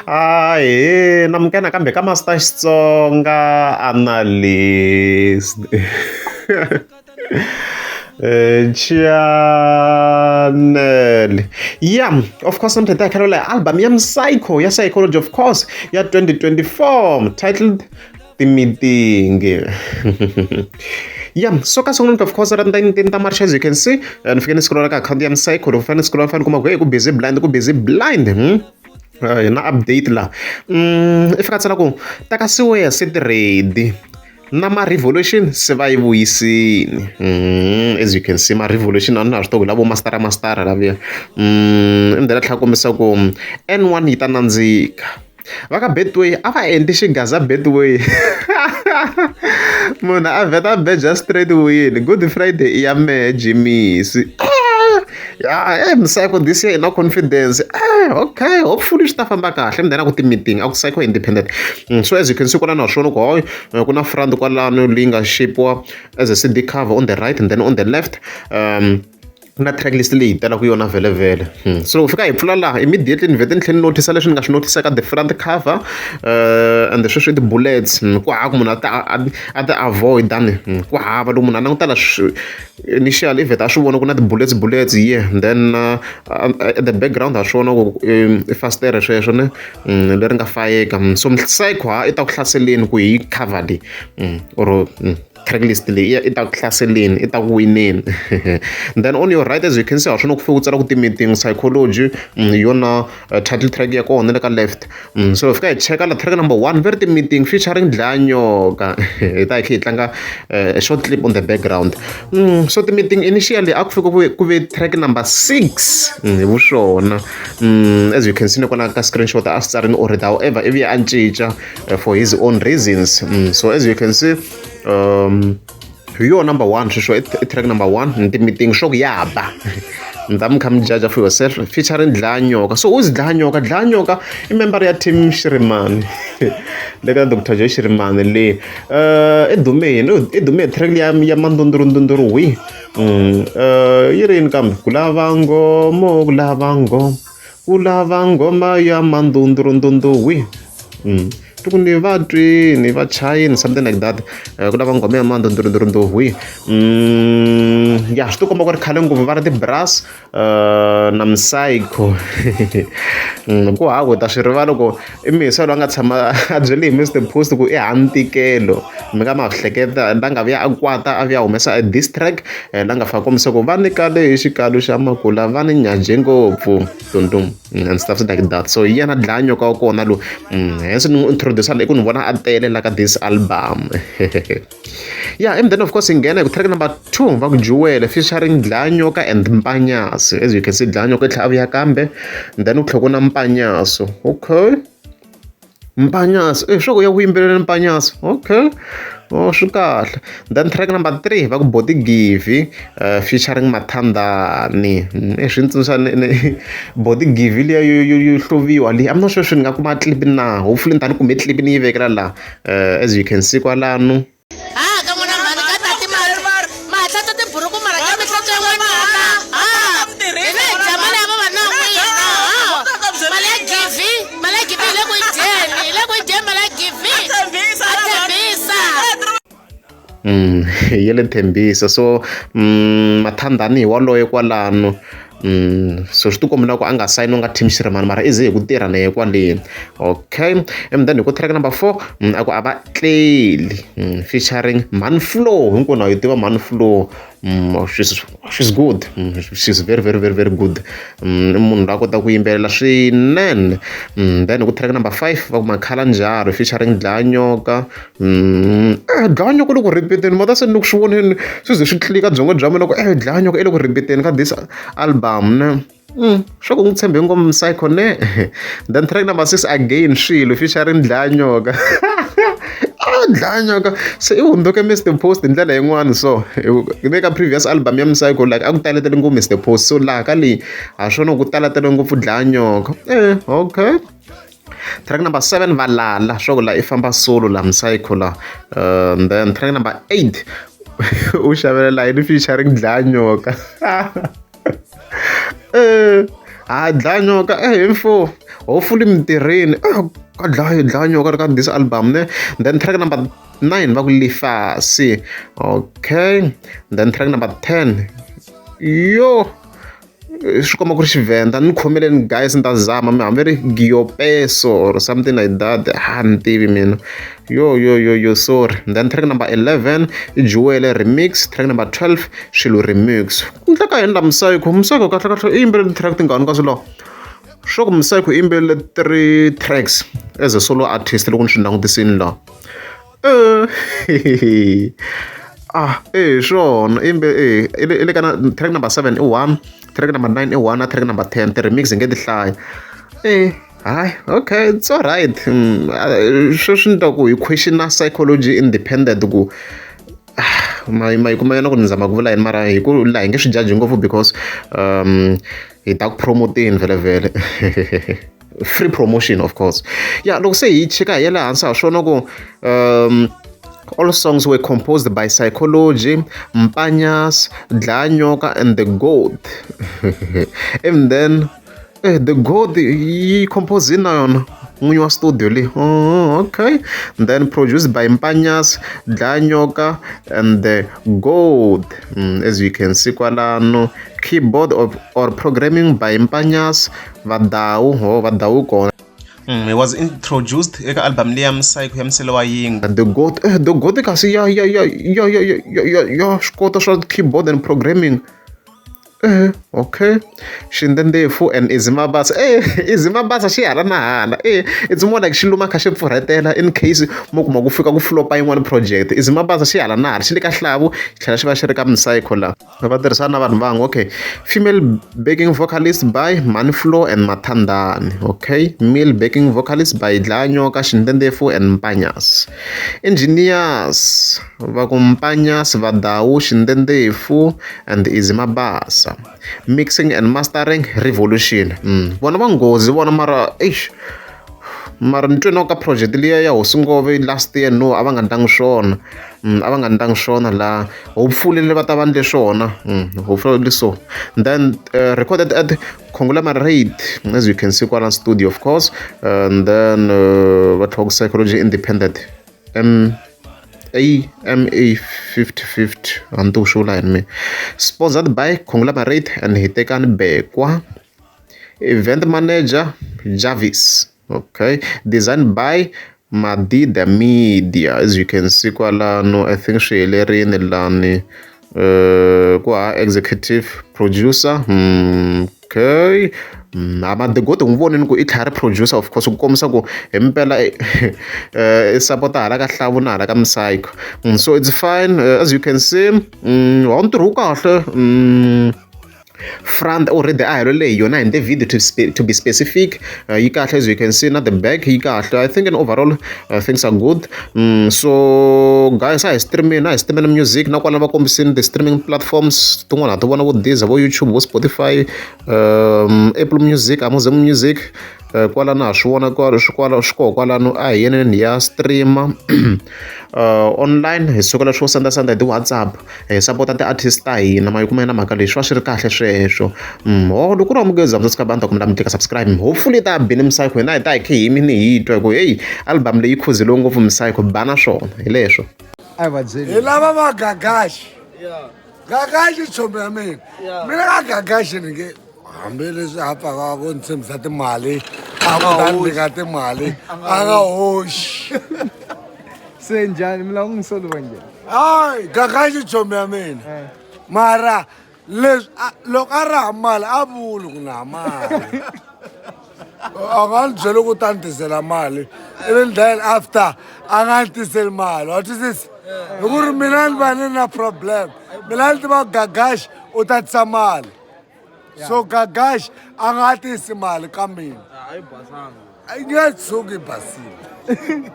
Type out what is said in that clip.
Ahee namukela nakambe ka Master Xitsonga Analyst channel ya of course namuntlha hi ta hi khalela album ya Psycho ya Psychology of course ya 2024 titled Timiting yeah so ka siku of course ra 19 ta March as you can see ni fike ni scrolla ka akhawunti ya Psycho loko fanele ni scrolla ni fanele kuma ku hey ku busy blind ku busy blind hi na update la i fika tsala ku takasiwe se ti ready na ma revolution se va yi vuyisini as you can see ma revolution a ni ha swi tivi ku lavo mastara mastara laviya i ndlela tlhela kombisa ku N1 yi ta nandzika va ka Betway a va endli xigaza Betway munhu a vheta a beja straight win good friday i ya mehe jimisi ya Psycho this year na confidence okay hopefully swi ta famba kahle then a ku ti-meeting a ku Psycho independent so as you can see kwalano ha swona ku hoy ku na front kwalano leyi nga shapiwa as a CD cover on the right and then on the left ku na track list leyi hi telaka yona vhele so loko fika hi pfula laha immediately ni vhete ni tlhela ni notice leswi ni nga swi notice ka the front cover and sweswi i ti-bullets ku hava ku munhu a ta a ti avoid ni ku hava loko munhu a languta la initial i vheta a swi vona ku na ti-bullets bullets yeah then at the background ha swi vona ku i fastere sweswo ne leri nga fayeka so Psycho ha i ta ku hlaseleni ku hi cover leyi or track list leyi i ta ku hlaseleni i ta ku wineni then on your right as you can see ha swona ku fike ku tsala ku ti-meeting psychology hi yona title track ya kona le ka left so fika hi cheka la track number one ve ri ti-meeting featuring Dlayanyoka hi ta hi kha hi tlanga a short clip on the background so ti-meeting initially a ku fika ku ve track number 6 hi vuswona as you can see ni kona ka screenshot a swi tsarini already however ivi a cinca for his own reasons so as you can see hi yona number one sweswo i track number one ni ti-meeting swo ku ya ba ni ta mi kha mi judge for yourself featuring Dlayanyoka so who's Dlayanyoka Dlayanyoka i member ya team Shirimani le ka Dr Joe Shirimani leyi i dume yini i dume hi track liya ya mandundurundunduru wi yi ri yini kambe ku lava ngomo ku lava ngoma ku lava ngoma ya mandundurundundu wi ku ni va twi ni va chayini something like that ku lava nghoma ya mandundurundundu wi ya swi ti komba ku ri khale ngopfu va ri ti-brass na Psycho ku hava ku ta swi rivala ku i mihisa loyi a nga tshama a byele hi Mr Post ku i hava ntikelo mi nga ma swi hleketa la nga vuya a kwata a vuya a humesa a diss track la nga fika kombisa ku va ni kale hi xikalu xa makula va ni nyaje ngopfu dundum and stuff like that so hi yena Dlayanyoka wa kona lowu hence ni n'wi introduce i ku ni vona a tele la ka this album yeah and then of course hi nghena hi ku track number 2 va ku Jewel featuring Dlayanyoka and Mpanyaso as you can see Dlayanyoka i tlhela a vuya kambe then ku tlhela ku na Mpanyaso okay Mpanyaso e swa ku ya ku yimbelela Mpanyaso okay oh swi kahle then track number 3 va ku Boti Givi featuring Mathandani i swi tsundzuxa ni Boti Givi liya yo yo yo hluviwa leyi I'm not sure swi ni nga kuma clip na hopefully ni ta ni kume clip ni yi vekela laha as you can see kwalano ha ka n'wina mhani ka tati ma hlantswa tiburuku mara ka mi hlantswa n'wanuna ha hi ve hi dya mali ya vavanuna n'wina ha mali ya givi mali ya givi hi le ku yi dyeni hi le ku yi dyeni mali ya givi a tshembisa ya le Tembisa so Mathandani hi waloye kwalano so swi tikomba na ku a nga sayiniwanga team Shirimani mara i ze hi ku tirha na yena kwaleni okay and then hi ku track number 4 a ku a va tleli featuring Manflow hinkwenu ha yi tiva Manflow she's good she's very very very very good i munhu loyi a kotaka ku yimbelela swinene then hi ku track number 5 va ku Makhalanjalo featuring Dlayanyoka Dlayanyoka le ku rhipiteni mata se ni ku swi voneni swi ze swi tlika byongo bya mina ku Dlayanyoka i le ku rhipiteni ka this album ne swa ku n'wi tshembe ngopfu Psycho ne then track number 6 again swilo featuring Dlayanyoka Dlayanyoka se i hundzuke Mr Post hi ndlela yin'wani so le ka previous album ya Psycho like a ku taletele ngopfu Mr Post so laha ka leyi ha swona ku taletele ngopfu Dlayanyoka okay track number 7 Valala swa ku la i famba solo la Psycho la then track number 8 u xavelela yini featuring Dlayanyoka. Ha dlaya nyoka eh mfo hopefully mintirhweni ka dlaya dlaya nyoka ri ka this album ne. Then track number 9 va ku Lifasi. Okay, then track number 10 yo swi komba ku ri Xivhenda ni khomeleni guys ni ta zama mi hambi ri Giopeso or something like that ha ni tivi mina yo yo yo yo sorry. Then track number 11 i Jewele remix, track number 12 Swilo remix. Ku ndleka yini la Musayikho? Musayikho kahle kahle i yimbelele track tingani kasi lawa? Swa ku Musayikho i yimbelele 3 tracks as a solo artist loko ni swi langutisini laha. Ah eh swona i yimbe eh i le i le ka track number 7 i 1, track number 9 i 1 na track number 10 ti-remix hi nge ti hlayi. Eh hayi okay it's alright sweswi ni twa ku hi question-a psychology independent ku ma ma yi kuma yona ku ni zama ku vula yini mara hi ku laha hi nge swi judge ngopfu because hi ta ku promote-eni vhele vhele free promotion of course. Ya loko se hi chika hi ya le hansi ha swona ku all songs were composed by Psychology, Mpanyas, Dlaya Nyoka and The Goat. And then The Goat yi compose na yona n'winyi wa studio leyi. Oh, okay. And then produced by Mpanyas, Dlaya Nyoka and The Goat. As you can see kwalano keyboard or programming by Mpanyas, Vadau, oh Vadau kona. He was introduced eka album leyi ya Psycho ya Msele wa Yingwe. The Goat, The Goat kasi ya ya ya ya ya ya ya ya swi kota swa keyboard and programming. Okay. Xindendefu and Izzy Mabasa. Izzy Mabasa xi hala na hala. It's more like xi luma kha xi pfurhetela in case mo kuma ku fika ku flopa yin'wana project. Izzy Mabasa xi hala na hala xi le ka hlavu xi tlhela xi va xi ri ka Psycho la. Va tirhisana na vanhu van'we. Okay. Female backing vocalist by Manflo and Mathandani. Okay. Male backing vocalist by Dlaya Nyoka, Xindendefu and Mpanyas. Engineers va ku Mpanyas, Vadau, Xindendefu and Izzy Mabasa. Mixing and mastering Revolution. Vona va nghozi vona mara eish mara ni twe na ka project liya ya Hosi Ngove last year no a va nga ndlangi swona. A va nga ndlangi swona laha hopefully va ta va ndle swona. Hopefully so. Then recorded at Conglomerate as you can see kwala studio of course. And then va tlhela Psychology Independent M A M A 5050 a ni tivi swi vula yini mina. Sponsored by Conglomerate and Hitekani Bekwa. Event manager Jarvis. Okay. Designed by Madida Media as you can see kwalano I think swi helerini lani ku ha executive producer. Okay. The Goat n'wi vonini ku i tlhela ri producer of course ku kombisa ku hi mpela i support hala ka hlavu na hala ka Psycho. So it's fine as you can see. Wa ntirho wu kahle. Front already a helele hi yona hi the video to be specific. Yi kahle as you can see na the back yi kahle. I think in overall things are good. So guys a hi streaming music na kwala va kombisini the streaming platforms tin'wana ha ti vona vo Deezer, vo YouTube, vo Spotify, Apple Music, Amazon Music. Kwalano ha swi vona kwala swi koho kwalano a hi yeneni hi ya streamer online hi sukela swo senda senda hi ti-WhatsApp hi sapota ti-artist ta hina ma yi kuma na mhaka leyi swi va swi ri kahle sweswo. Ho loko ku ri amukeza subscribe a ni ta kombela mi tlika subscribe hopefully ta bini Psycho hina hi ta hi khe hi yimini hi twa hi ku hey album leyi khuzeliwe ngopfu Psycho bana swona hi leswo. A hi va byeli. Hi lava va Gagashi. Gagashi chomi ya mina. Mina ka Gagashi ni nge hambileswi a pfaka ku ni tshembisa timali a ku ta ni nyika timali a nga hoxi. Se njhani mi lava ku n'wi solowa njhani? Hayi Gagashi chomi ya mina. Mara leswi loko a ri hava mali a vuli ku na mali. A nga ni byeli ku ta ni tisela mali even then after a nga ni tiseli mali wa twisisa hi ku ri mina ni va ni na problem mina ni tiva Gagashi u ta tisa mali so Gagashi a nga tisi mali ka mina a yi nge tshuki yi basile.